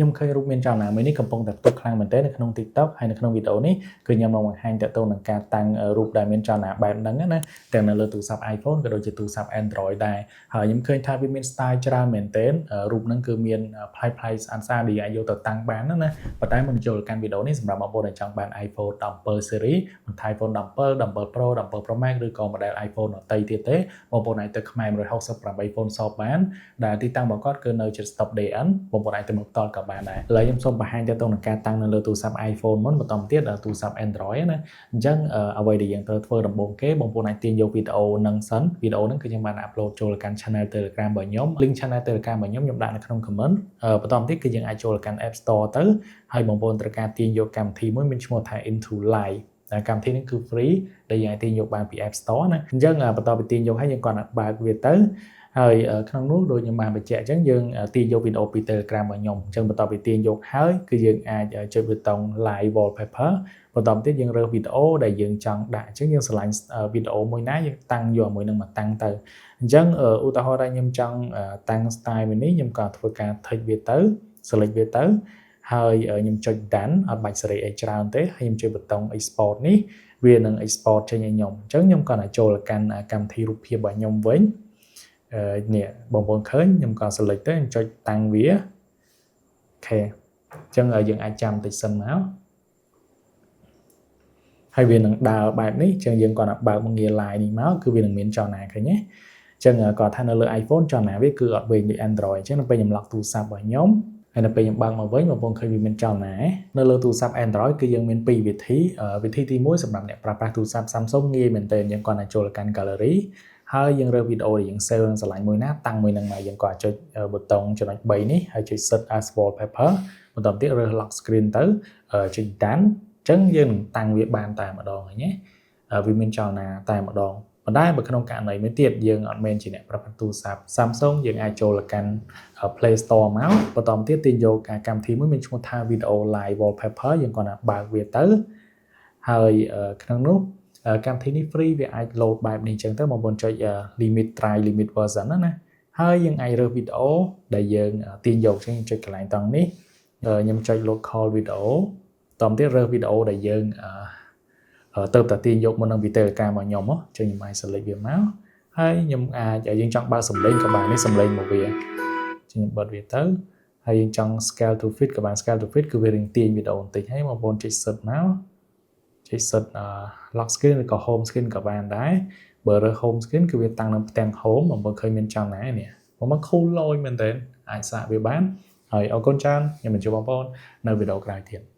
ខ្ញុំឃើញរូបមានចលនាមួយនេះកំពុងតែផ្ទុះខ្លាំងមែនទែននៅក្នុង TikTok ហើយនៅក្នុងវីដេអូនេះគឺខ្ញុំនឹងបង្ហាញទាក់ទងនឹងការតាំងរូបដែលមានចលនាបែបហ្នឹងណាទាំងនៅលើទូរស័ព្ទ iPhone ក៏ដូចជាទូរស័ព្ទ Android ដែរហើយខ្ញុំឃើញថាវាមាន style ច្រើនមែនទែនរូបហ្នឹងគឺមានប្លែកៗស្អាតស្អាតដែលអាចយកទៅតាំងបានណាណាប៉ុន្តែមុនចូលកាន់វីដេអូនេះសម្រាប់បងប្អូនដែលចង់បាន iPhone 17 series មិនថា iPhone 17 17 Pro 17 Pro Max ឬក៏ model iPhone ដទៃទៀតទេបងប្អូនអាចទៅខ្មែរ168 Phone Shop បានដែលទីតាំងរបស់គាត់គឺនៅជិត Stop DN បងប្អូនអាចទៅមើលផ្ទាល់ក៏បានដែរឥឡូវខ្ញុំសូមបង្ហាញទាក់ទងនឹងការតាំងនៅលើទូរស័ព្ទ iPhone មុនបន្តមកទៀតដល់ទូរស័ព្ទ Android ណាអញ្ចឹងអ្វីដែលយើងត្រូវធ្វើដំបូងគេបងប្អូនអាចទាញយកវីដេអូនឹងសិនវីដេអូហ្នឹងគឺខ្ញុំបាន upload ចូលកាន់ channel Telegram របស់ខ្ញុំ link channel Telegram របស់ខ្ញុំខ្ញុំដាក់នៅក្នុង comment បន្តមកទៀតគឺយើងអាចចូលកាន់ App Store ទៅហើយបងប្អូនត្រូវការទាញយកកម្មវិធីមួយមានឈ្មោះថា Into Live តែកម្មវិធីនេះគឺ free ដែលយើងអាចទាញយកបានពី App Store ណាអញ្ចឹងបន្ទាប់ពីទាញយកហើយយើងគ្រាន់តែបើកវាទៅហើយក្នុងនោះដូចខ្ញុំបានបញ្ជាក់អញ្ចឹងយើងទាញយកវីដេអូពី Telegram របស់ខ្ញុំអញ្ចឹងបន្ទាប់ពីទាញយកហើយគឺយើងអាចចុចប៊ូតុង Live Wallpaper បន្តមកទៀតយើងរើសវីដេអូដែលយើងចង់ដាក់អញ្ចឹងយើងស្រឡាញ់វីដេអូមួយណាយើងតាំងយកមួយនឹងមកតាំងទៅអញ្ចឹងឧទាហរណ៍ថាខ្ញុំចង់តាំង style មួយនេះខ្ញុំក៏ធ្វើការ tick វាទៅ select វាទៅហើយខ្ញុំចុច done អត់បាច់សេរីអីច្រើនទេហើយខ្ញុំចុចប៊ូតុង export នេះវានឹង export ចេញឲ្យខ្ញុំអញ្ចឹងខ្ញុំក៏តែចូលកាន់កម្មវិធីរូបភាពរបស់ខ្ញុំវិញនេះបងប្អូនឃើញខ្ញុំក៏ select ទៅខ្ញុំចុចតាំងវាOK អញ្ចឹងយើងអាចចាំតិចសិនមកហើយវានឹងដើរបែបនេះអញ្ចឹងយើងគ្រាន់តែបើកមុខងារ live នេះមកគឺវានឹងមានចលនាឃើញទេអញ្ចឹងគាត់ថានៅលើ iPhone ចលនាវាគឺអត់វែងដូច Android អញ្ចឹងនៅពេលខ្ញុំ lock ទូរស័ព្ទរបស់ខ្ញុំហើយនៅពេលខ្ញុំបើកមកវិញបងប្អូនឃើញវាមានចលនានៅលើទូរស័ព្ទ Android គឺយើងមានពីរវិធីវិធីទី1សម្រាប់អ្នកប្រើប្រាស់ទូរស័ព្ទ Samsung ងាយមែនទែនយើងគ្រាន់តែចូលទៅកាន់ gallery ហើយយើងរើសវីដេអូដែលយើង save និងស្រឡាញ់មួយណាតាំងមួយនឹងមកយើងក៏អាចចុចប៊ូតុងចំណុច3នេះហើយចុច set as wallpaper បន្តទៀតរើស lock screen ទៅចុច done អញ្ចឹងយើងនឹងតាំងវាបានតែម្ដងហ្នឹងណាវាមានចលនាតែម្ដងប៉ុន្តែបើក្នុងករណីមួយទៀតយើងអត់មែនជាអ្នកប្រើប្រាស់ទូរស័ព្ទ Samsung យើងអាចចូលទៅកាន់ Play Store មកបន្តមកទៀតទាញយកការកម្មវិធីមួយមានឈ្មោះថា Video Live Wallpaper យើងគ្រាន់តែបើកវាទៅហើយក្នុងនោះកម្មវិធីនេះ free វាអាច load បែបនេះអញ្ចឹងទៅបងប្អូនចុច limit try limit version ណាណាហើយយើងអាចរើសវីដេអូដែលយើងទាញយកអញ្ចឹងចុចកន្លែងតង់នេះខ្ញុំចុច local video តមទៀតរើសវីដេអូដែលយើងទៅតែទាញយកមុននឹងពី Telegram របស់ខ្ញុំចឹងខ្ញុំអាច select វាមកហើយខ្ញុំអាចយើងចង់បើកសំឡេងក៏បាននេះសំឡេងមកវាចឹងខ្ញុំបិទវាទៅហើយយើងចង់ scale to fit ក៏បាន scale to fit គឺវារៀងទាញវីដេអូបន្តិចហើយបងប្អូនចុច set មកចុច set lock screen ឬក៏ home screen ក៏បានដែរបើរើស home screen គឺវាតាំងនៅផ្ទាំង home បងប្អូនឃើញមានចលនានេះបងមក cool លយមែនតើអាចសាកវាបានហើយអរគុណច្រើនខ្ញុំនឹងជួបបងប្អូននៅវីដេអូក្រោយទៀត។